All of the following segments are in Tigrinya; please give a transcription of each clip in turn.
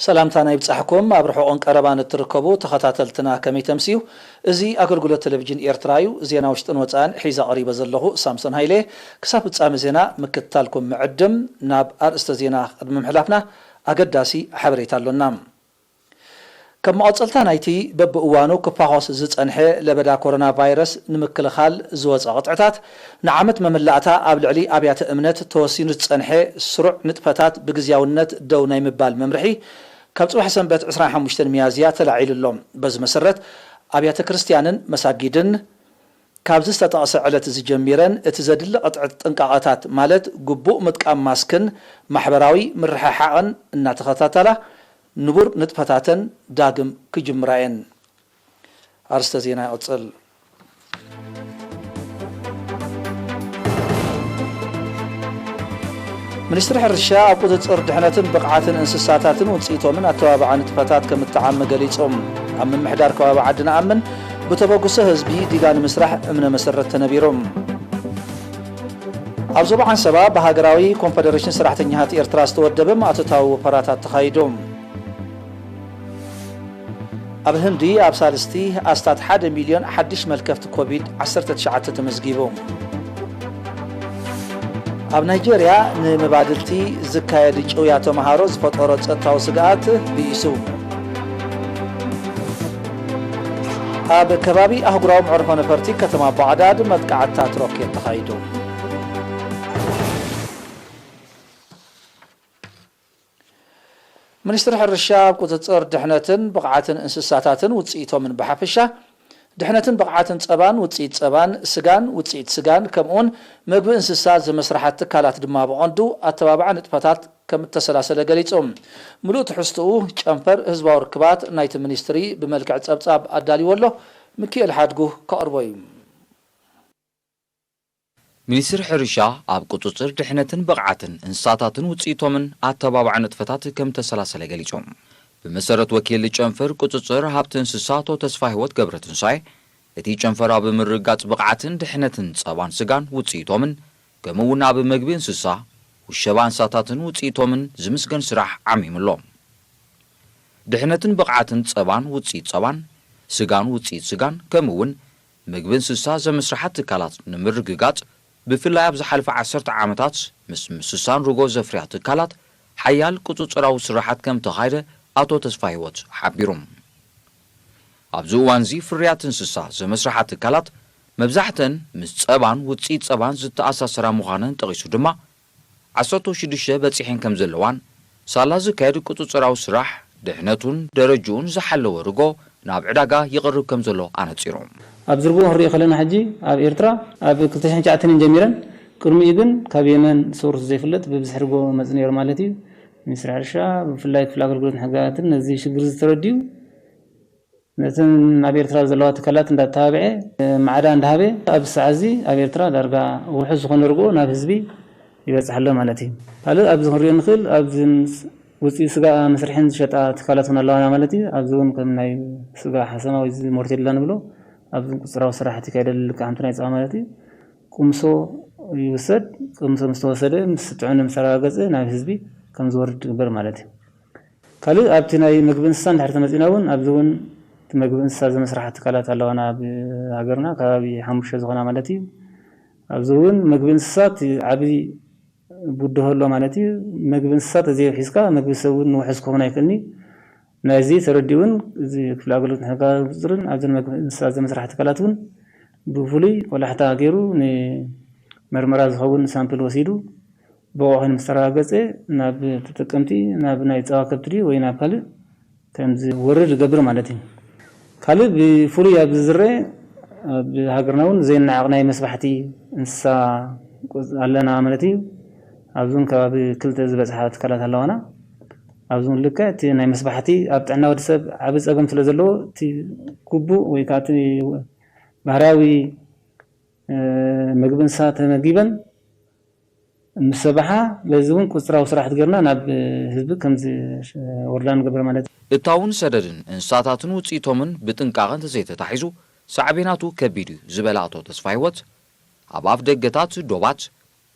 ሰላምታና ይብጻሕኩም። ኣብ ርሑቕን ቀረባን እትርከቡ ተኸታተልትና ከመይ ተምስዩ? እዚ ኣገልግሎት ቴሌቪዥን ኤርትራ እዩ። ዜና ውሽጥን ወጻእን ሒዛ ቀሪበ ዘለኹ ሳምሶን ሃይለ። ክሳብ ፍጻመ ዜና ምክትታልኩም ምዕድም። ናብ ኣርእስተ ዜና ቅድሚ ምሕላፍና ኣገዳሲ ሓበሬታ ኣሎና። ከም መቐጸልታ ናይቲ በብእዋኑ ክፋኾስ ዝጸንሐ ለበዳ ኮሮና ቫይረስ ንምክልኻል ዝወጸ ቅጥዕታት፣ ንዓመት መመላእታ ኣብ ልዕሊ ኣብያተ እምነት ተወሲኑ ዝጸንሐ ስሩዕ ንጥፈታት ብግዝያውነት ደው ናይ ምባል መምርሒ ካብ ጽባሕ ሰንበት ዕስራን ሓሙሽተን ሚያዝያ ተላዒሉ ኣሎ። በዚ መሰረት ኣብያተ ክርስትያንን መሳጊድን ካብዚ ዝተጠቕሰ ዕለት እዚ ጀሚረን እቲ ዘድሊ ቅጥዕት ጥንቃቐታት ማለት ግቡእ ምጥቃም ማስክን ማሕበራዊ ምርሕሓቕን እናተኸታተላ ንቡር ንጥፈታተን ዳግም ክጅምራ እየን። ኣርስተ ዜና ይቕጽል። ሚኒስትሪ ሕርሻ ኣብ ቁጽጽር ድሕነትን ብቕዓትን እንስሳታትን ውጽኢቶምን ኣተባብዓ ንጥፈታት ከም እተዓመ ገሊጹ። ኣብ ምምሕዳር ከባቢ ዓዲ ነኣምን ብተበግሶ ህዝቢ ዲጋ ንምስራሕ እምነ መሰረት ተነቢሩ። ኣብ ዞባ ዓንሰባ ብሃገራዊ ኮንፈደሬሽን ሰራሕተኛታት ኤርትራ ዝተወደበ ማእቶታዊ ወፈራታት ተኻይዱ። ኣብ ህንዲ ኣብ ሳልስቲ ኣስታት ሓደ ሚልዮን ሓድሽ መልከፍቲ ኮቪድ ዓሰርተ ትሽዓተ ተመዝጊቡ። ኣብ ናይጀርያ ንመባድልቲ ዝካየድ ጭውያ ተምሃሮ ዝፈጠሮ ጸጥታዊ ስግኣት ብኢሱ። ኣብ ከባቢ ኣህጉራዊ መዕርፎ ነፈርቲ ከተማ ባዕዳድ መጥቃዕትታት ሮኬት ተኻይዱ። ሚኒስትሪ ሕርሻ ኣብ ቁጽጽር ድሕነትን ብቕዓትን እንስሳታትን ውጽኢቶምን ብሓፈሻ፣ ድሕነትን ብቕዓትን ጸባን ውጽኢት ጸባን፣ ስጋን ውጽኢት ስጋን፣ ከምኡውን መግቢ እንስሳ ዝመስርሓ ትካላት ድማ ብቐንዱ ኣተባብዓ ንጥፈታት ከም እተሰላሰለ ገሊጹ። ምሉእ ትሕዝትኡ ጨንፈር ህዝባዊ ርክባት ናይቲ ሚኒስትሪ ብመልክዕ ጸብጻብ ኣዳልይዎ ኣሎ። ሚኪኤል ሓድጉ ከቕርቦ እዩ። ሚኒስትሪ ሕርሻ ኣብ ቁጽጽር ድሕነትን ብቕዓትን እንስሳታትን ውጽኢቶምን ኣተባብዓ ንጥፈታት ከም ተሰላሰለ ገሊጹ። ብመሰረት ወኪል ጨንፈር ቁጽጽር ሃብቲ እንስሳ ኣቶ ተስፋ ህይወት ገብረ ትንሳኤ፣ እቲ ጨንፈር ኣብ ምርግጋጽ ብቕዓትን ድሕነትን ጸባን ስጋን ውጽኢቶምን፣ ከምኡ እውን ኣብ መግቢ እንስሳ፣ ውሸባ እንስሳታትን ውጽኢቶምን ዝምስገን ስራሕ ዓሚሙ ኣሎ። ድሕነትን ብቕዓትን ጸባን ውጽኢት ጸባን፣ ስጋን ውጽኢት ስጋን፣ ከምኡ እውን ምግቢ እንስሳ ዘመስርሓ ትካላት ንምርግጋጽ፣ ብፍላይ ኣብ ዝሓለፈ ዓሰርተ ዓመታት ምስ ምስሳን ርጎ ዘፍርያ ትካላት ሓያል ቁጽጽራዊ ስራሓት ከም ተኻይደ ኣቶ ተስፋ ህይወት ሓቢሩ። ኣብዚ እዋንዚ ፍርያት እንስሳ ዘመስርሓ ትካላት መብዛሕተን ምስ ጸባን ውጽኢት ጸባን ዝተኣሳሰራ ምዃነን ጠቒሱ ድማ፣ ዓሰርተ ሽዱሽተ በጺሐን ከም ዘለዋን፣ ሳላ ዝካየድ ቁጽጽራዊ ስራሕ ድሕነቱን ደረጅኡን ዝሓለወ ርጎ ናብ ዕዳጋ ይቐርብ ከም ዘሎ ኣነጺሩ። ኣብዚ ርጎ ክንሪኦ ከለና፣ ሕጂ ኣብ ኤርትራ ኣብ ክልተ ሽሕን ትሽዓተን እየን ጀሚረን። ቅድሚኡ ግን ካብ የመን ሶርስ ዘይፍለጥ ብብዝሒ ርጎ መጽእ ነይሩ ማለት እዩ። ሚኒስትሪ ሕርሻ፣ ብፍላይ ክፍሊ ኣገልግሎት ሕግጋትን ነዚ ሽግር ዝተረድዩ፣ ነተን ኣብ ኤርትራ ዘለዋ ትካላት እንዳተባብዐ፣ ማዕዳ እንዳሃበ፣ ኣብ ሰዓት እዚ ኣብ ኤርትራ ዳርጋ ውሑስ ዝኾነ ርግኦ ናብ ህዝቢ ይበጽሕ ኣሎ ማለት እዩ። ካልእ ኣብዚ ክንሪኦ ንኽእል፣ ኣብዚ ምስ ውፅኢት ስጋ መስርሒን ዝሸጣ ትካላት እውን ኣለዋና ማለት እዩ። ኣብዚ እውን ከም ናይ ስጋ ሓሰማ ወይ እዚ ሞርቴላ ንብሎ፣ ኣብዚ እውን ቁፅራዊ ስራሕቲ ይካየደሉ፣ ልክዕ ከምቲ ናይ ፀባ ማለት እዩ። ቅምሶ ይውሰድ። ቅምሶ ምስ ተወሰደ፣ ምስ ጥዑም ምስ ተረጋገፀ፣ ናብ ህዝቢ ከም ዝወርድ ይግበር ማለት እዩ። ካልእ ኣብቲ ናይ ምግቢ እንስሳ እንድሕር ተመጺና እውን፣ ኣብዚ እውን እቲ ምግቢ እንስሳ ዘመስርሓ ትካላት ኣለዋና ኣብ ሃገርና፣ ከባቢ ሓሙሽተ ዝኾና ማለት እዩ። ኣብዚ እውን ምግቢ እንስሳ እቲ ዓቢ ብድሆ ኣሎ ማለት እዩ። ምግቢ እንስሳ ተዘይውሒዝካ ምግቢ ሰብ እውን ንውሑስ ክኸውን ኣይክእልን እዩ። ናይዚ ተረዲኡ እውን እዚ ክፍሊ ኣገልግሎት ምሕጋዝ ቁፅፅርን ኣብዘን ምግቢ እንስሳ ዘመስርሓ ትካላት እውን ብፍሉይ ቆላሕታ ገይሩ ንመርመራ ዝኸውን ሳምፕል ወሲዱ ብቑዕ ኮይኑ ምስ ተረጋገጸ፣ ናብ ተጠቀምቲ፣ ናብ ናይ ጸባ ከብቲ ድዩ ወይ ናብ ካልእ ከም ዝወርድ ይገብር ማለት እዩ። ካልእ ብፍሉይ ኣብዚ ዝረአ፣ ኣብ ሃገርና እውን ዘይነዓቕ ናይ መስባሕቲ እንስሳ ኣለና ማለት እዩ። ኣብዚ እውን ከባቢ ክልተ ዝበጽሓ ትካላት ኣለዋና። ኣብዚ እውን ልክዕ እቲ ናይ መስባሕቲ ኣብ ጥዕና ወዲ ሰብ ዓቢ ጸገም ስለ ዘለዎ፣ እቲ ግቡእ ወይ ከዓ እቲ ባህርያዊ፣ እ፣ ምግቢ እንስሳ ተመጊበን ምስ ሰባሓ፣ በዚ እውን ቁጽራዊ ስራሕቲ ጌርና ናብ ህዝቢ ከም ዝወርዳ ንገብር ማለት እዩ። እታውን ሰደድን እንስሳታትን ውጽኢቶምን ብጥንቃቐ እንተዘይተታሒዙ፣ ሳዕቤናቱ ከቢድ እዩ ዝበለ ኣቶ ተስፋ ህይወት፣ ኣብ ኣፍ ደገታት ዶባት፣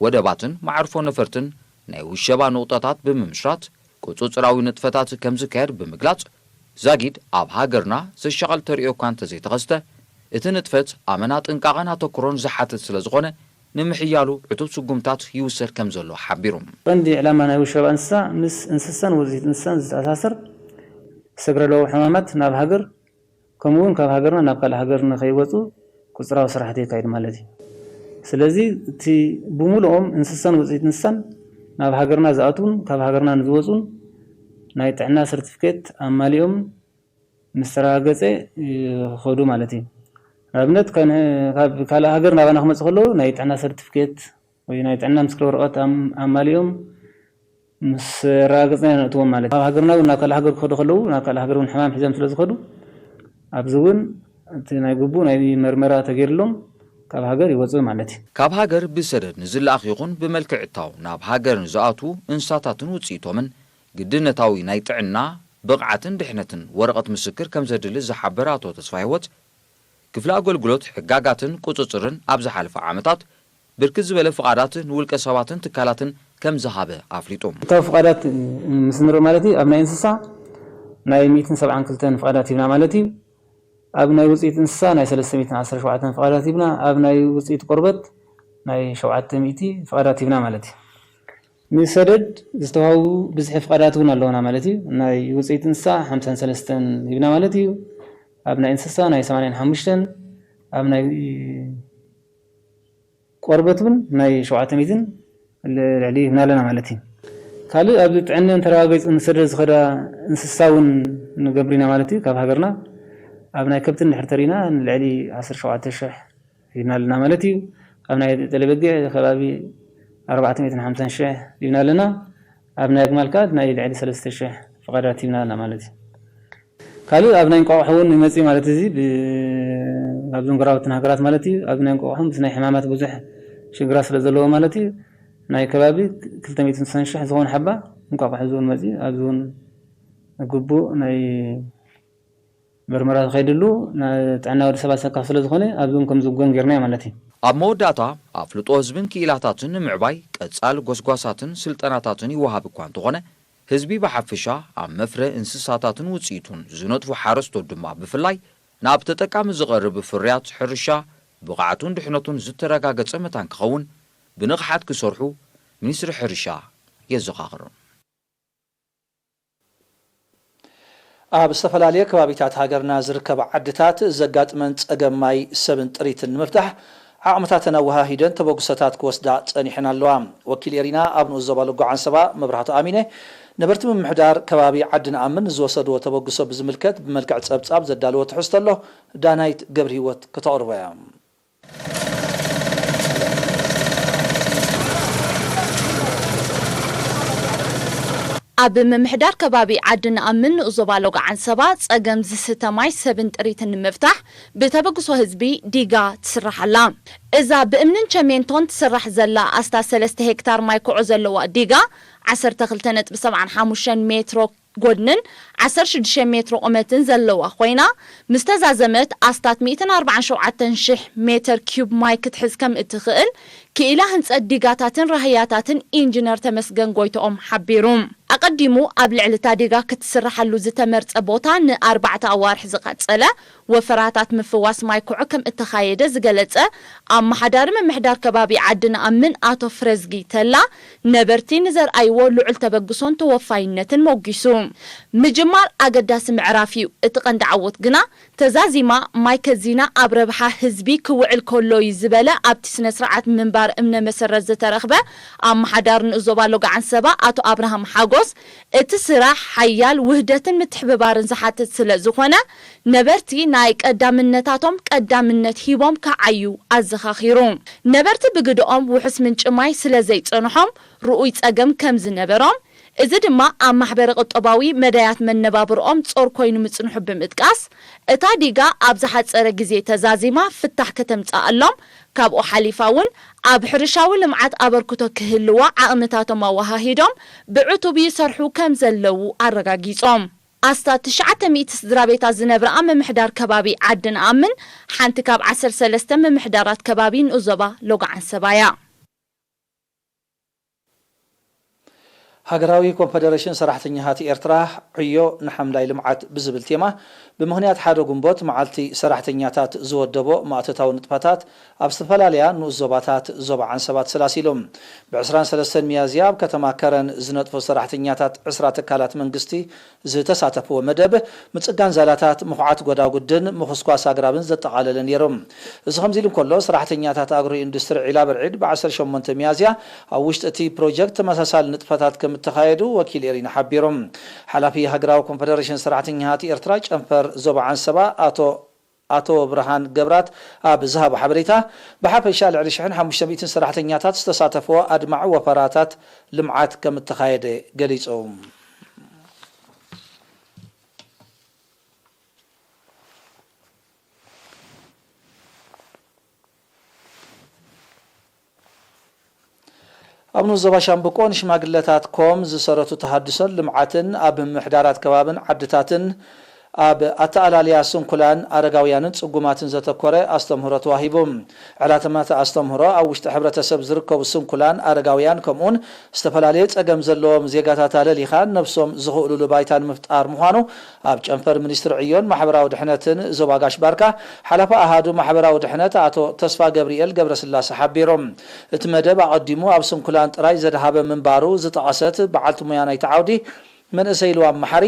ወደባትን መዓርፎ ነፈርትን ናይ ውሸባ ንቑጣታት ብምምስራት፣ ቁጽጽራዊ ንጥፈታት ከም ዝካየድ ብምግላጽ፣ ዛጊድ ኣብ ሃገርና ዘሻቐል ተርእዮ እኳ እንተዘይተኸስተ፣ እቲ ንጥፈት ኣመና ጥንቃቐን ኣተኩሮን ዝሓትት ስለ ዝኾነ፣ ንምሕያሉ ዕቱብ ስጉምታት ይውሰድ ከም ዘሎ ሓቢሩ። ቀንዲ ዕላማ ናይ ውሸባ እንስሳ ምስ እንስሳን ውፅኢት እንስሳን ዝተኣሳሰር ሰግረ ለበው ሕማማት ናብ ሃገር፣ ከምኡ እውን ካብ ሃገርና ናብ ካልእ ሃገር ንኸይወፁ ቁፅራዊ ስራሕቲ የካይድ ማለት እዩ። ስለዚ እቲ ብምሉኦም እንስሳን ውፅኢት እንስሳን ናብ ሃገርና ዝኣትዉን ካብ ሃገርና ንዝወፁን ናይ ጥዕና ሰርቲፊኬት ኣማሊኦም ምስ ተረጋገፀ ይኸዱ ማለት እዩ። ንኣብነት ከን-፣ ካብ ካልእ ሃገር ናባና ክመፁ ከለዉ ናይ ጥዕና ሰርቲፊኬት ወይ ናይ ጥዕና ምስክር ወረቐት ኣም-፣ ኣማሊኦም ምስ ኣረጋገፅና ኢና ነእትዎም ማለት እዩ። ካብ ሃገርና እውን ናብ ካልእ ሃገር ክኸዱ ከለዉ ናብ ካልእ ሃገር እውን ሕማም ሒዞም ስለ ዝኸዱ ኣብዚ እውን እቲ ናይ ግቡእ ናይ መርመራ ተገይርሎም ካብ ሃገር ይወፅኡ ማለት እዩ። ካብ ሃገር ብሰደድ ንዝለኣኽ ይኹን ብመልክዕ እታው ናብ ሃገር ንዝኣትዉ እንስሳታትን ውፅኢቶምን ግድነታዊ ናይ ጥዕና ብቕዓትን ድሕነትን ወረቐት ምስክር ከም ዘድሊ ዝሓበረ ኣቶ ተስፋ ህይወት፣ ክፍሊ ኣገልግሎት ሕጋጋትን ቁፅፅርን ኣብ ዝሓለፈ ዓመታት ብርክት ዝበለ ፍቓዳት ንውልቀ ሰባትን ትካላትን ከም ዝሃበ ኣፍሊጡ። እታው ፍቓዳት ምስ ንርኢ ማለት እዩ፣ ኣብ ናይ እንስሳ ናይ ሚእትን ሰብዓን ክልተን ፍቓዳት ሂብና ማለት እዩ። ኣብ ናይ ውፅኢት እንስሳ ናይ ሰለስተ ሚእትን ዓሰርተ ሸውዓተን ፍቓዳት ሂብና፣ ኣብ ናይ ውፅኢት ቆርበት ናይ ሸውዓተ ሚእቲ ፍቓዳት ሂብና ማለት እዩ። ንሰደድ ዝተዋህቡ ብዝሒ ፍቓዳት እውን ኣለውና ማለት እዩ። ናይ ውፅኢት እንስሳ ሓምሳን ሰለስተን ሂብና ማለት እዩ። ኣብ ናይ እንስሳ ናይ ሰማንያን ሓሙሽተን፣ ኣብ ናይ ቆርበት እውን ናይ ሸውዓተ ሚእትን ልዕሊ ሂብና ኣለና ማለት እዩ። ካልእ ኣብ ጥዕነን ተረጋጊፁ ንሰደድ ዝኸዳ እንስሳ እውን ንገብር ኢና ማለት እዩ። ካብ ሃገርና ኣብ ናይ ከብቲ እንድሕር ተሪእና ንልዕሊ ዓሰርተ ሸውዓተ ሽሕ ሂብና ኣለና ማለት እዩ። ኣብ ናይ ጤለ በጊዕ ከባቢ ኣርባዕተ ሚእትን ሓምሳን ሽሕ ሂብና ኣለና። ኣብ ናይ ኣግማል ከኣ ናይ ልዕሊ ሰለስተ ሽሕ ፍቓዳት ሂብና ኣለና ማለት እዩ። ካልእ ኣብ ናይ እንቋቑሖ እውን ይመጽእ ማለት እዚ ብ-፣ ካብዞም ጎረባብትን ሃገራት ማለት እዩ። ኣብ ናይ እንቋቑሖ ምስ ናይ ሕማማት ብዙሕ ሽግራት ስለ ዘለዎ ማለት እዩ። ናይ ከባቢ ክልተ ሚእትን ስሳን ሽሕ ዝኾነ ሓባ እንቋቑሖ እዚ እውን መጽዩ ኣብዚ እውን ግቡእ ናይ መርመራ ዝኸይድሉ ና-፣ ጥዕና ወዲ ሰባት ሰካፍ ስለ ዝኾነ ኣብዚ እውን ከም ዝጎን ጌርናዮ ማለት እዩ። ኣብ መወዳእታ ኣፍልጦ ህዝብን ክኢላታትን ንምዕባይ ቀጻል ጎስጓሳትን ስልጠናታትን ይወሃብ እኳ እንተኾነ፣ ህዝቢ ብሓፈሻ ኣብ መፍረ እንስሳታትን ውጽኢቱን ዝነጥፉ ሓረስቶት ድማ ብፍላይ ናብ ተጠቃሚ ዝቐርብ ፍርያት ሕርሻ ብቕዓቱን ድሕነቱን ዝተረጋገጸ መታን ክኸውን ብንቕሓት ክሰርሑ ሚኒስትሪ ሕርሻ የዘኻኽር። ኣብ ዝተፈላለየ ከባቢታት ሃገርና ዝርከባ ዓድታት ዘጋጥመን ጸገም ማይ፣ ሰብን ጥሪትን ንምፍታሕ ዓቕምታተን ኣወሃሂደን ተበግሶታት ክወስዳ ጸኒሐን ኣለዋ። ወኪል ኤሪና ኣብ ንኡስ ዞባ ሎጎ ዓንሰባ መብራህቱ ኣሚነ፣ ነበርቲ ምምሕዳር ከባቢ ዓዲ ንኣምን ንዝወሰድዎ ተበግሶ ብዝምልከት ብመልክዕ ጸብጻብ ዘዳለዎ ትሕዝቶ ኣሎ። ዳናይት ገብረሂወት ከተቕርቦ እያ። ኣብ ምምሕዳር ከባቢ ዓዲ ንኣምን ንኡስ ዞባ ሎጎ ዓንሰባ ጸገም ዝስተ ማይ፣ ሰብን ጥሪትን ንምፍታሕ ብተበግሶ ህዝቢ ዲጋ ትስራሕ ኣላ። እዛ ብእምንን ቸሜንቶን ትስራሕ ዘላ ኣስታት ሰለስተ ሄክታር ማይ ኩዖ ዘለዋ ዲጋ ዓሰርተ ክልተ ነጥቢ ሰብዓን ሓሙሽተን ሜትሮ ጎድንን ዓሰርተ ሽዱሽተ ሜትሮ ቁመትን ዘለዋ ኮይና፣ ምስ ተዛዘመት ኣስታት ሚእትን ኣርባዓን ሸውዓተን ሽሕ ሜተር ኪዩብ ማይ ክትሕዝ ከም እትኽእል ክኢላ ህንጸት ዲጋታትን ራህያታትን ኢንጂነር ተመስገን ጎይትኦም ሓቢሩ። ኣቐዲሙ ኣብ ልዕሊ እታ ዲጋ ክትስርሓሉ ዝተመርጸ ቦታ ንኣርባዕተ ኣዋርሕ ዝቐጸለ ወፈራታት ምፍዋስ ማይ ኩዖ ከም እተኻየደ ዝገለጸ ኣመሓዳሪ ምምሕዳር ከባቢ ዓዲ ንኣምን ኣቶ ፍረዝጊ ተላ፣ ነበርቲ ንዘርኣይዎ ልዑል ተበግሶን ተወፋይነትን ሞጒሱ። ምጅማር ኣገዳሲ ምዕራፍ እዩ፣ እቲ ቀንዲ ዓወት ግና ተዛዚማ ማይ ከዚና ኣብ ረብሓ ህዝቢ ክውዕል ከሎ እዩ ዝበለ ኣብቲ ስነ ስርዓት ምንባር እምነ መሰረት ዝተረኽበ ኣመሓዳሪ ንኡስ ዞባ ሎጎ ዓንሰባ ኣቶ ኣብርሃም ሓጎስ፣ እቲ ስራሕ ሓያል ውህደትን ምትሕብባርን ዝሓትት ስለ ዝኾነ፣ ነበርቲ ናይ ቀዳምነታቶም ቀዳምነት ሂቦም ክዓዩ ኣዘኻኺሩ። ነበርቲ ብግደኦም ውሑስ ምንጪ ማይ ስለ ዘይጸንሖም፣ ርኡይ ጸገም ከም ዝነበሮም፣ እዚ ድማ ኣብ ማሕበረ ቁጠባዊ መዳያት መነባብርኦም ጾር ኮይኑ ምጽንሑ ብምጥቃስ፣ እታ ዲጋ ኣብ ዝሓጸረ ግዜ ተዛዚማ ፍታሕ ከተምጽኣሎም፣ ካብኡ ሓሊፋ እውን ኣብ ሕርሻዊ ልምዓት ኣበርክቶ ክህልዋ ዓቕምታቶም ኣወሃሂዶም ብዕቱብ ይሰርሑ ከም ዘለዉ ኣረጋጊጾም። ኣስታት ትሽዓተ ሚእቲ ስድራ ቤታት ዝነብርኣ ምምሕዳር ከባቢ ዓዲ ንኣምን፣ ሓንቲ ካብ ዓሰርተ ሰለስተ ምምሕዳራት ከባቢ ንኡስ ዞባ ሎጎ ዓንሰባ እያ። ሃገራዊ ኮንፈደሬሽን ሰራሕተኛታት ኤርትራ፣ ዕዮ ንሓምላይ ልምዓት ብዝብል ቴማ፣ ብምኽንያት ሓደ ግንቦት መዓልቲ ሰራሕተኛታት ዝወደቦ ማእቶታዊ ንጥፈታት ኣብ ዝተፈላለያ ንኡስ ዞባታት ዞባ ዓንሰባ ተሰላሲሉ። ብ ዕስራን ሰለስተን ሚያዝያ ኣብ ከተማ ከረን ዝነጥፉ ሰራሕተኛታት ዕስራ ትካላት መንግስቲ ዝተሳተፍዎ መደብ፣ ምጽጋን ዛላታት፣ ምኹዓት ጎዳጉድን ምኹስኳስ ኣግራብን ዘጠቓለለ ነይሩ። እዚ ከምዚ ኢሉ እንከሎ፣ ሰራሕተኛታት ኣግሮ ኢንዱስትሪ ዒላ ብርዒድ ብ ዓሰርተ ሸሞንተ ሚያዝያ ኣብ ውሽጢ እቲ ፕሮጀክት ተመሳሳሊ ንጥፈታት ከም እተኻየዱ ወኪል ኤሪና ሓቢሩ። ሓላፊ ሃገራዊ ኮንፈደሬሽን ሰራሕተኛታት ኤርትራ ጨንፈር ዞባ ዓንሰባ ኣቶ ኣቶ ብርሃን ገብራት ኣብ ዝሃቦ ሓበሬታ፣ ብሓፈሻ ልዕሊ ሽሕን ሓሙሽተ ሚእትን ሰራሕተኛታት ዝተሳተፍዎ ኣድማዒ ወፈራታት ልምዓት ከም እተኻየደ ገሊጹ። ኣብ ንኡስ ዞባ ሻምብቆ ንሽማግለታት ኮም ዝሰረቱ ተሃድሶን ልምዓትን ኣብ ምምሕዳራት ከባብን ዓድታትን ኣብ ኣተኣላልያ ስንኩላን ኣረጋውያንን ጽጉማትን ዘተኮረ ኣስተምህሮ ተዋሂቡ። ዕላትማት ኣስተምህሮ ኣብ ውሽጢ ሕብረተሰብ ዝርከቡ ስንኩላን ኣረጋውያን ከምኡውን ዝተፈላለየ ጸገም ዘለዎም ዜጋታት ኣለሊኻ ነብሶም ዝኽእሉሉ ባይታ ንምፍጣር ምዃኑ ኣብ ጨንፈር ሚኒስትሪ ዕዮን ማሕበራዊ ድሕነትን ዞባ ጋሽ ባርካ ሓላፊ ኣሃዱ ማሕበራዊ ድሕነት ኣቶ ተስፋ ገብርኤል ገብረስላሴ ሓቢሮም። እቲ መደብ ኣቐዲሙ ኣብ ስንኩላን ጥራይ ዘድሃበ ምንባሩ ዝጠቐሰት በዓልቲ ሙያ ናይቲ ዓውዲ መንእሰይ ልዋም መሓሪ፣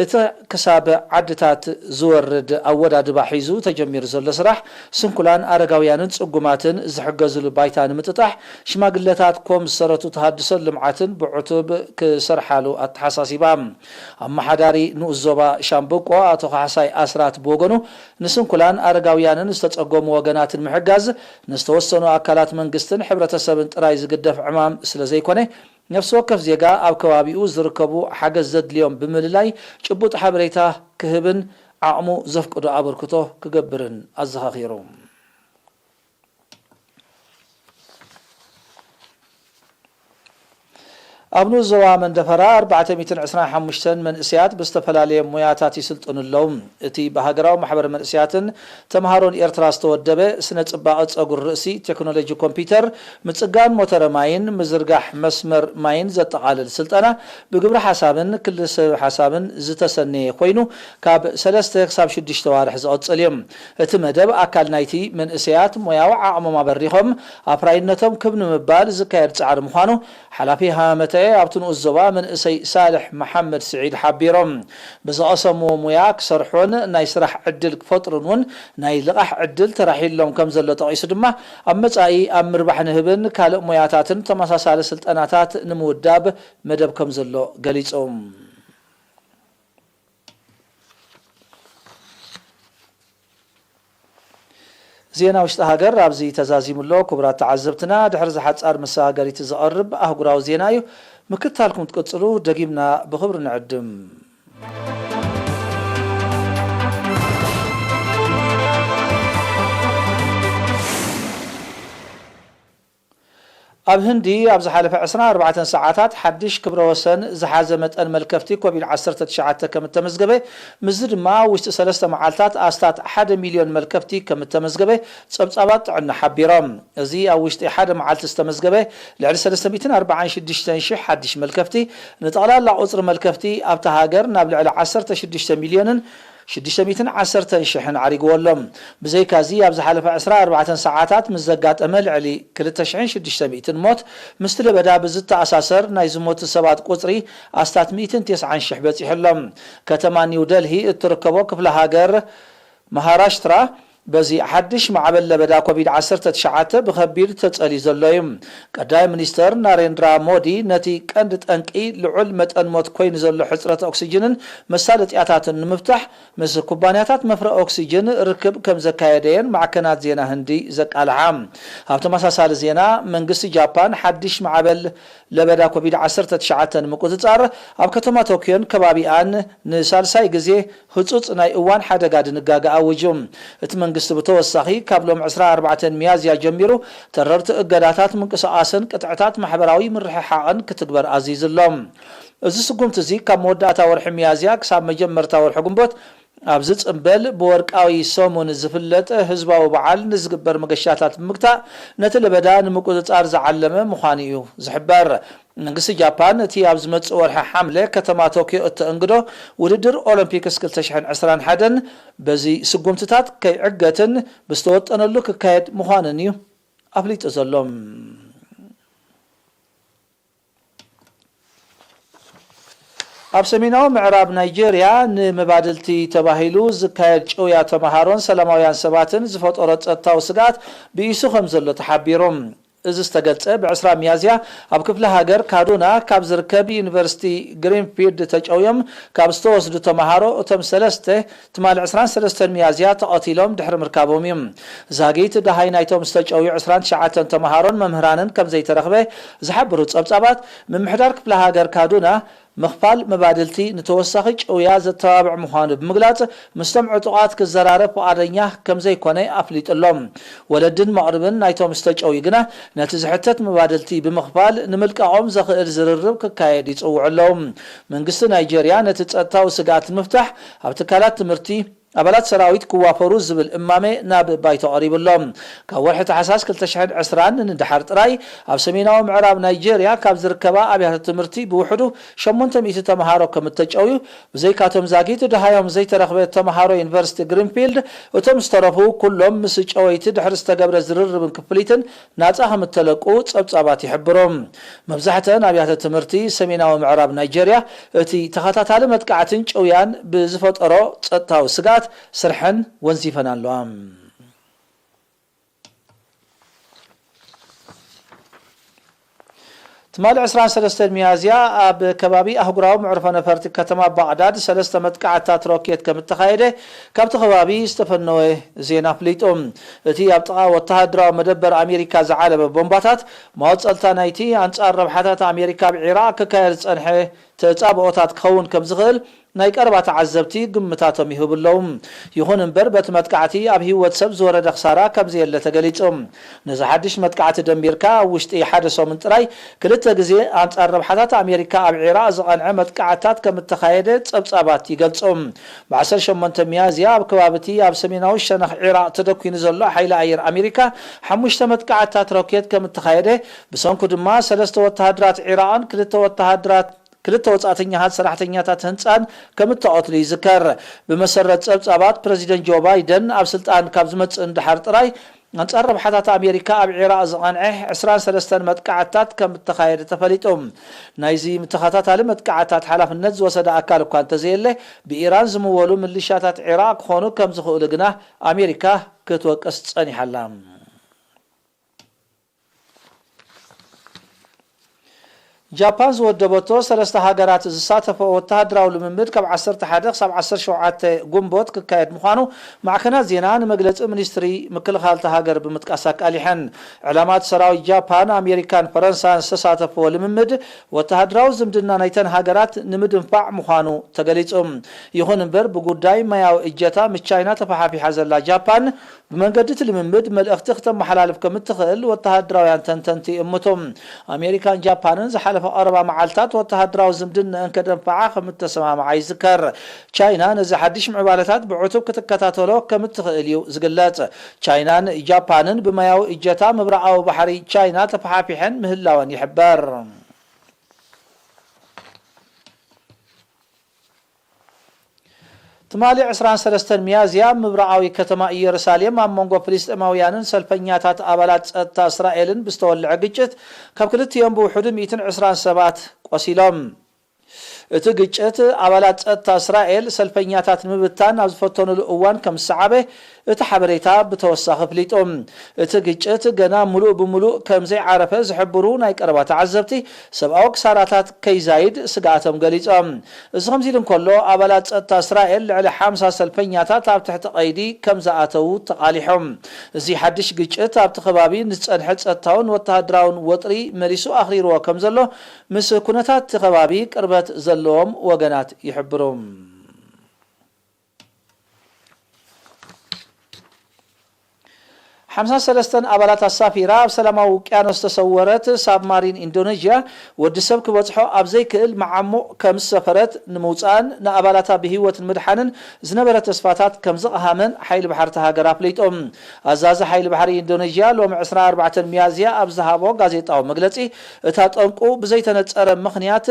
እቲ ክሳብ ዓድታት ዝወርድ ኣወዳድባ ሒዙ ተጀሚሩ ዘሎ ስራሕ ስንኩላን ኣረጋውያንን ጽጉማትን ዝሕገዝሉ ባይታ ንምጥጣሕ ሽማግለታት ኮም ዝሰረቱ ተሃድሶን ልምዓትን ብዕቱብ ክሰርሓሉ ኣተሓሳሲባ። ኣመሓዳሪ ንኡስ ዞባ ሻምብቆ ኣቶ ካሕሳይ ኣስራት ብወገኑ፣ ንስንኩላን ኣረጋውያንን ዝተጸገሙ ወገናትን ምሕጋዝ ንዝተወሰኑ ኣካላት መንግስትን ሕብረተሰብን ጥራይ ዝግደፍ ዕማም ስለ ዘይኮነ፣ ነፍሲ ወከፍ ዜጋ ኣብ ከባቢኡ ዝርከቡ ሓገዝ ዘድልዮም ብምልላይ ጭቡጥ ሓበሬታ ክህብን ዓቕሙ ዘፍቅዶ ኣበርክቶ ክገብርን ኣዘኻኺሩ። ኣብ ንኡስ ዞባ መንደፈራ ኣርባዕተ ሚእትን ዕስራን ሓሙሽተን መንእሰያት ብዝተፈላለየ ሞያታት ይስልጥኑ ኣለዉ። እቲ ብሃገራዊ ማሕበር መንእሰያትን ተምሃሮን ኤርትራ ዝተወደበ ስነ ጽባቐ ጸጉሪ ርእሲ፣ ቴክኖሎጂ ኮምፒውተር፣ ምጽጋን ሞተረ ማይን ምዝርጋሕ መስመር ማይን ዘጠቓልል ስልጠና ብግብረ ሓሳብን ክልሰ ሓሳብን ዝተሰነየ ኮይኑ ካብ ሰለስተ ክሳብ ሽዱሽተ ዋርሕ ዝቕጽል እዩ። እቲ መደብ ኣካል ናይቲ መንእሰያት ሞያዊ ዓቕሞም ኣበሪኾም ኣፍራይነቶም ክብ ንምባል ዝካየድ ጻዕሪ ምዃኑ ሓላፊ ሃመተኤ ኣብቲ ንኡስ ዞባ መንእሰይ ሳልሕ መሓመድ ስዒድ ሓቢሮም። ብዝቐሰምዎ ሙያ ክሰርሑን ናይ ስራሕ ዕድል ክፈጥሩን እውን ናይ ልቓሕ ዕድል ተራሒሎም ከም ዘሎ ጠቒሱ ድማ ኣብ መጻኢ ኣብ ምርባሕ ንህብን ካልእ ሞያታትን ተመሳሳሊ ስልጠናታት ንምውዳብ መደብ ከም ዘሎ ገሊጹ። ዜና ውሽጢ ሃገር ኣብዚ ተዛዚሙ ኣሎ። ክቡራት ተዓዘብትና፣ ድሕሪ ዝሓጻር መሰጋገሪት ዝቐርብ ኣህጉራዊ ዜና እዩ። ምክትታልኩም ትቅጽሉ ደጊምና ብኽብሪ ንዕድም። ኣብ ህንዲ ኣብ ዝሓለፈ ዕስራን ኣርባዕተን ሰዓታት ሓድሽ ክብረ ወሰን ዝሓዘ መጠን መልከፍቲ ኮቪድ ዓሰርተ ትሽዓተ ከም እተመዝገበ፣ ምስዚ ድማ ኣብ ውሽጢ ሰለስተ መዓልታት ኣስታት ሓደ ሚልዮን መልከፍቲ ከም እተመዝገበ ጸብጻባት ጥዕና ሓቢሮም። እዚ ኣብ ውሽጢ ሓደ መዓልቲ ዝተመዝገበ ልዕሊ ሰለስተ ሚእትን ኣርባዓን ሽዱሽተን ሽሕ ሓድሽ መልከፍቲ፣ ንጠቕላላ ቁጽሪ መልከፍቲ ኣብታ ሃገር ናብ ልዕሊ ዓሰርተ ሽዱሽተ ሚልዮንን ሽዱሽተ ሚእትን ዓሰርተን ሽሕን ዓሪግዎ ኣሎ። ብዘይካዚ፣ ኣብ ዝሓለፈ ዕስራን ኣርባዕተን ሰዓታት ምስ ዘጋጠመ ልዕሊ ክልተ ሽሕን ሽዱሽተ ሚእትን ሞት፣ ምስቲ ለበዳ ብዝተኣሳሰር ናይ ዝሞቱ ሰባት ቁጽሪ ኣስታት ሚእትን ተስዓን ሽሕ በጺሑ ኣሎ። ከተማ ኒው ደልሂ እትርከቦ ክፍለ ሃገር ማሃራሽትራ፣ በዚ ሓድሽ ማዕበል ለበዳ ኮቪድ ዓሰርተ ትሽዓተ ብኸቢድ ተጸልዩ ዘሎ እዩ። ቀዳማይ ሚኒስተር ናሬንድራ ሞዲ፣ ነቲ ቀንዲ ጠንቂ ልዑል መጠን ሞት ኮይኑ ዘሎ ሕጽረት ኦክሲጅንን መሳለጥያታትን ንምፍታሕ፣ ምስ ኩባንያታት መፍረ ኦክሲጅን ርክብ ከም ዘካየደ እየን ማዕከናት ዜና ህንዲ ዘቃልሓ። ኣብ ተመሳሳሊ ዜና፣ መንግስቲ ጃፓን ሓድሽ ማዕበል ለበዳ ኮቪድ ዓሰርተ ትሽዓተ ንምቁጽጻር፣ ኣብ ከተማ ቶክዮን ከባቢኣን ንሳልሳይ ግዜ ህጹጽ ናይ እዋን ሓደጋ ድንጋገ ኣዊጁ። እቲ መንግስቲ ብተወሳኺ፣ ካብ ሎም ዕስራን ኣርባዕተን ሚያዝያ ጀሚሩ፣ ተረርቲ እገዳታት ምንቅስቓስን ቅጥዕታት ማሕበራዊ ምርሕሓቕን ክትግበር ኣዚዙ ኣሎ። እዚ ስጉምቲ እዚ፣ ካብ መወዳእታ ወርሒ ሚያዝያ ክሳብ መጀመርታ ወርሒ ግንቦት ኣብዚ ጽምበል ብወርቃዊ ሰሙን ዝፍለጥ ህዝባዊ በዓል ንዝግበር መገሻታት ብምግታእ ነቲ ለበዳ ንምቁጽጻር ዝዓለመ ምዃኑ እዩ ዝሕበር። መንግስቲ ጃፓን እቲ ኣብ ዝመጽእ ወርሒ ሓምለ ከተማ ቶክዮ እተእንግዶ ውድድር ኦሎምፒክስ ክልተ ሽሕን ዕስራን ሓደን በዚ ስጉምትታት ከይዕገትን ብዝተወጠነሉ ክካየድ ምዃኑን እዩ ኣፍሊጡ ዘሎ። ኣብ ሰሜናዊ ምዕራብ ናይጄርያ ንመባድልቲ ተባሂሉ ዝካየድ ጭውያ ተምሃሮን ሰላማውያን ሰባትን ዝፈጠሮ ጸጥታዊ ስግኣት ብኢሱ ከም ዘሎ ተሓቢሩ። እዚ ዝተገልጸ ብ ዕስራ ሚያዝያ ኣብ ክፍለ ሃገር ካዱና ካብ ዝርከብ ዩኒቨርሲቲ ግሪንፊልድ ተጨውዮም ካብ ዝተወስዱ ተምሃሮ እቶም ሰለስተ ትማሊ ዕስራን ሰለስተን ሚያዝያ ተቐቲሎም ድሕሪ ምርካቦም እዩ። ዛጊት ደሃይ ናይቶም ዝተጨውዩ ዕስራን ትሽዓተን ተምሃሮን መምህራንን ከም ዘይተረኽበ ዝሓብሩ ጸብጻባት፣ ምምሕዳር ክፍለ ሃገር ካዱና ምኽፋል መባድልቲ ንተወሳኺ ጭውያ ዘተባብዕ ምዃኑ ብምግላጽ፣ ምስቶም ዕጡቓት ክዘራረብ ፍቓደኛ ከም ዘይኮነ ኣፍሊጡ ኣሎ። ወለድን መቕርብን ናይቶም ዝተጨውዩ ግና ነቲ ዝሕተት መባድልቲ ብምኽፋል ንምልቃቖም ዘኽእል ዝርርብ ክካየድ ይጽውዑ ኣለዉ። መንግስቲ ናይጄርያ ነቲ ጸጥታዊ ስግኣት ንምፍታሕ ኣብ ትካላት ትምህርቲ ኣባላት ሰራዊት ክዋፈሩ ዝብል እማመ ናብ ባይቶ ቀሪቡ ኣሎ። ካብ ወርሒ ታሕሳስ ክልተ ሽሕን ዕስራን ንድሓር ጥራይ ኣብ ሰሜናዊ ምዕራብ ናይጄርያ ካብ ዝርከባ ኣብያተ ትምህርቲ ብውሕዱ ሸሞንተ ሚእቲ ተምሃሮ ከም እተጨውዩ፣ ብዘይካቶም ዛጊት ደሃዮም ዘይተረኽበ ተምሃሮ ዩኒቨርሲቲ ግሪንፊልድ፣ እቶም ዝተረፉ ኩሎም ምስ ጨወይቲ ድሕሪ ዝተገብረ ዝርርብን ክፍሊትን ናጻ ከም እተለቁ ጸብጻባት ይሕብሩ። መብዛሕተን ኣብያተ ትምህርቲ ሰሜናዊ ምዕራብ ናይጄርያ እቲ ተኸታታሊ መጥቃዕትን ጭውያን ብዝፈጠሮ ጸጥታዊ ስግኣት ስርሐን ወንዚፈን ኣለዋ። ትማሊ ዕስራን ሰለስተን ሚያዝያ ኣብ ከባቢ ኣህጉራዊ መዕርፎ ነፈርቲ ከተማ ባቕዳድ ሰለስተ መጥቃዕትታት ሮኬት ከም እተኻየደ ካብቲ ከባቢ ዝተፈነወ ዜና ኣፍሊጡ። እቲ ኣብ ጥቓ ወተሃደራዊ መደበር ኣሜሪካ ዝዓለበ ቦምባታት፣ መቐጸልታ ናይቲ ኣንጻር ረብሓታት ኣሜሪካ ኣብ ዒራቕ ክካየድ ዝጸንሐ ተጻብኦታት ክኸውን ከም ዝኽእል ናይ ቀረባ ተዓዘብቲ ግምታቶም ይህቡ ኣለዉ። ይኹን እምበር፣ በቲ መጥቃዕቲ ኣብ ህይወት ሰብ ዝወረደ ክሳራ ከም ዘየለ ተገሊጹ። ነዚ ሓድሽ መጥቃዕቲ ደሚርካ፣ ኣብ ውሽጢ ሓደ ሰሙን ጥራይ ክልተ ግዜ ኣንጻር ረብሓታት ኣሜሪካ ኣብ ዒራቕ ዝቐንዐ መጥቃዕትታት ከም እተኻየደ ጸብጻባት ይገልጹ። ብ ዓሰርተ ሸሞንተ ሚያዝያ ኣብ ከባቢ እቲ ኣብ ሰሜናዊ ሸነኽ ዒራቕ ተደኲኑ ዘሎ ሓይሊ ኣየር ኣሜሪካ ሓሙሽተ መጥቃዕትታት ሮኬት ከም እተኻየደ፣ ብሰንኩ ድማ ሰለስተ ወተሃደራት ዒራቕን ክልተ ወተሃደራት ክልተ ወጻእተኛታት ሰራሕተኛታት ህንጻን ከም እተቐትሉ ይዝከር። ብመሰረት ጸብጻባት፣ ፕረዚደንት ጆ ባይደን ኣብ ስልጣን ካብ ዝመጽእ ንደሓር ጥራይ ኣንጻር ረብሓታት ኣሜሪካ ኣብ ዒራቕ ዝቐንዐ ዕስራን ሰለስተን መጥቃዕትታት ከም እተኻየደ ተፈሊጡ። ናይዚ ተኸታታሊ መጥቃዕትታት ሓላፍነት ዝወሰደ ኣካል እኳ እንተዘየለ፣ ብኢራን ዝምወሉ ምልሻታት ዒራቕ ክኾኑ ከም ዝኽእሉ ግና ኣሜሪካ ክትወቅስ ጸኒሓ ኣላ። ጃፓን ዝወደበቶ ሰለስተ ሃገራት ዝሳተፈኦ ወተሃደራዊ ልምምድ ካብ ዓሰርተ ሓደ ክሳብ ዓሰርተ ሸውዓተ ጉንቦት ክካየድ ምዃኑ ማዕከናት ዜና ንመግለጺ ሚኒስትሪ ምክልኻል እታ ሃገር ብምጥቃስ ኣቃሊሐን። ዕላማት ሰራዊት ጃፓን፣ ኣሜሪካን ፈረንሳን ዝተሳተፈዎ ልምምድ ወተሃደራዊ ዝምድና ናይተን ሃገራት ንምድንፋዕ ምዃኑ ተገሊጹ። ይኹን እምበር ብጉዳይ ማያዊ እጀታ ምስ ቻይና ተፈሓፊሓ ዘላ ጃፓን ብመንገዲ እቲ ልምምድ መልእኽቲ ክተመሓላልፍ ከም እትኽእል ወተሃደራውያን ተንተንቲ ይእምቱ። ኣሜሪካን ጃፓንን ዝሓለፈ ቀረባ መዓልታት ወተሃደራዊ ዝምድንአን ከደንፍዓ ከም እተሰማምዓ ይዝከር። ቻይና ነዚ ሓድሽ ምዕባለታት ብዕቱብ ክትከታተሎ ከም እትኽእል እዩ ዝግለጽ። ቻይናን ጃፓንን ብማያዊ እጀታ ምብራቓዊ ባሕሪ ቻይና ተፈሓፊሐን ምህላወን ይሕበር። ትማሊ ዕስራን ሰለስተን ሚያዝያ፣ ምብራቓዊ ከተማ ኢየሩሳሌም ኣብ መንጎ ፍልስጤማውያንን ሰልፈኛታት ኣባላት ጸጥታ እስራኤልን ብዝተወልዐ ግጭት ካብ ክልቲኦም ብውሕዱ ሚእትን ዕስራን ሰባት ቆሲሎም። እቲ ግጭት ኣባላት ጸጥታ እስራኤል ሰልፈኛታት ንምብታን ኣብ ዝፈተኑሉ እዋን ከም ዝሰዓበ እቲ ሓበሬታ ብተወሳኺ ኣፍሊጡ። እቲ ግጭት ገና ምሉእ ብምሉእ ከም ዘይዓረፈ ዝሕብሩ ናይ ቀረባ ተዓዘብቲ፣ ሰብኣዊ ክሳራታት ከይዛይድ ስግኣቶም ገሊጾም። እዚ ከምዚ ኢሉ እንከሎ፣ ኣባላት ጸጥታ እስራኤል ልዕሊ ሓምሳ ሰልፈኛታት ኣብ ትሕቲ ቀይዲ ከም ዝኣተዉ ተቓሊሖም። እዚ ሓድሽ ግጭት ኣብቲ ከባቢ ንዝጸንሐ ጸጥታውን ወተሃደራውን ወጥሪ መሊሱ ኣኽሪርዎ ከም ዘሎ ምስ ኩነታት እቲ ከባቢ ቅርበት ዘለዎም ወገናት ይሕብሩ። ሓምሳን ሰለስተን ኣባላት ኣሳፊራ ኣብ ሰላማዊ ውቅያኖስ ዝተሰወረት ሳብማሪን ኢንዶኔዥያ፣ ወዲ ሰብ ክበጽሖ ኣብ ዘይክእል መዓሙቕ ከም ዝሰፈረት ንምውጻእን ንኣባላታ ብህይወት ንምድሓንን ዝነበረ ተስፋታት ከም ዘቕሃመን ሓይሊ ባሕሪ እታ ሃገር ኣፍሊጡ። ኣዛዚ ሓይሊ ባሕሪ ኢንዶኔዥያ ሎሚ ዕስራን ኣርባዕተን ሚያዝያ ኣብ ዝሃቦ ጋዜጣዊ መግለጺ፣ እታ ጠንቁ ብዘይተነጸረ ምኽንያት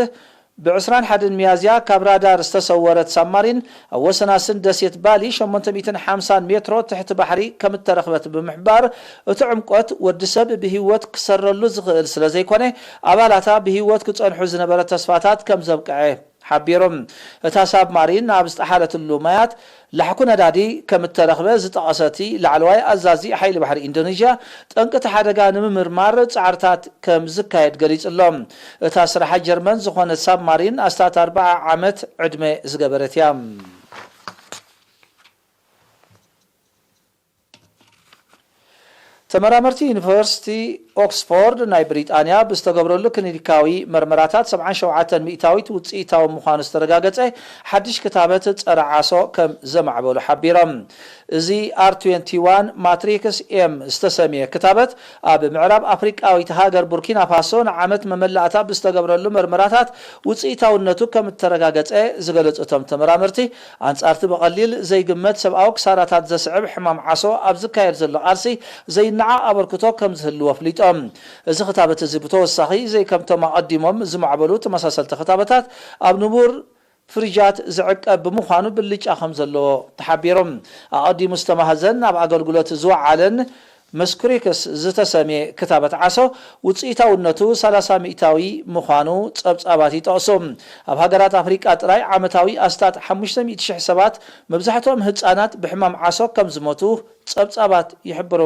ብ ዕስራን ሓደን ሚያዝያ ካብ ራዳር ዝተሰወረት ሳብማሪን ኣብ ወሰናስን ደሴት ባሊ ሸሞንተ ሚእትን ሓምሳን ሜትሮ ትሕቲ ባሕሪ ከም እተረኽበት ብምሕባር፣ እቲ ዕምቆት ወዲ ሰብ ብህይወት ክሰረሉ ዝኽእል ስለ ዘይኮነ፣ ኣባላታ ብህይወት ክጸንሑ ዝነበረ ተስፋታት ከም ዘብቅዐ ሓቢሩ። እታ ሳብማሪን ኣብ ዝጠሓለትሉ ማያት ላሕኩ ነዳዲ ከም እተረኽበ ዝጠቐሰ እቲ ላዕለዋይ ኣዛዚ ሓይሊ ባሕሪ ኢንዶኔዥያ፣ ጠንቂ እቲ ሓደጋ ንምምርማር ጻዕርታት ከም ዝካየድ ገሊጹ ኣሎ። እታ ስራሓ ጀርመን ዝኾነት ሳብማሪን ኣስታት ኣርብዓ ዓመት ዕድመ ዝገበረት እያ። ተመራመርቲ ዩኒቨርሲቲ ኦክስፎርድ ናይ ብሪጣንያ ብዝተገብረሉ ክሊኒካዊ መርመራታት ሰብዓን ሸውዓተን ሚእታዊት ውፅኢታዊ ምዃኑ ዝተረጋገፀ ሓድሽ ክታበት ፀረ ዓሶ ከም ዘማዕበሉ ሓቢሮም። እዚ ኣር ትዌንቲ ዋን ማትሪክስ ኤም ዝተሰምየ ክታበት ኣብ ምዕራብ ኣፍሪቃዊት ሃገር ቡርኪና ፋሶ ንዓመት መመላእታ ብዝተገብረሉ መርመራታት ውፅኢታውነቱ ከም እተረጋገፀ ዝገለፁ እቶም ተመራመርቲ፣ ኣንጻርቲ ብቐሊል ዘይግመት ሰብኣዊ ክሳራታት ዘስዕብ ሕማም ዓሶ ኣብ ዝካየድ ዘሎ ቃልሲ ዘይነዓቕ ኣበርክቶ ከም ዝህልዎ ኣፍሊጦም። እዚ ክታበት እዚ ብተወሳኺ ዘይከምቶም ኣቐዲሞም ዝማዕበሉ ተመሳሰልቲ ክታበታት ኣብ ንቡር ፍሪጃት ዝዕቀብ ብምዃኑ ብልጫ ከም ዘለዎ ተሓቢሩ። ኣቐዲሙ ዝተማህዘን ኣብ ኣገልግሎት ዝወዓለን መስኩሪክስ ዝተሰምየ ክታበት ዓሶ ውፅኢታውነቱ ሰላሳ ሚእታዊ ምዃኑ ጸብጻባት ይጠቕሱ። ኣብ ሃገራት ኣፍሪቃ ጥራይ ዓመታዊ ኣስታት ሓሙሽተ ሚእቲ ሽሕ ሰባት፣ መብዛሕትኦም ህጻናት፣ ብሕማም ዓሶ ከም ዝሞቱ ጸብጻባት ይሕብሩ።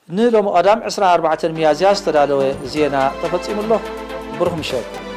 ንሎሚ ቀዳም ዕስራን ኣርባዕተን ሚያዝያ ዝተዳለወ ዜና ተፈጺሙ ኣሎ። ብሩኽ ምሸት።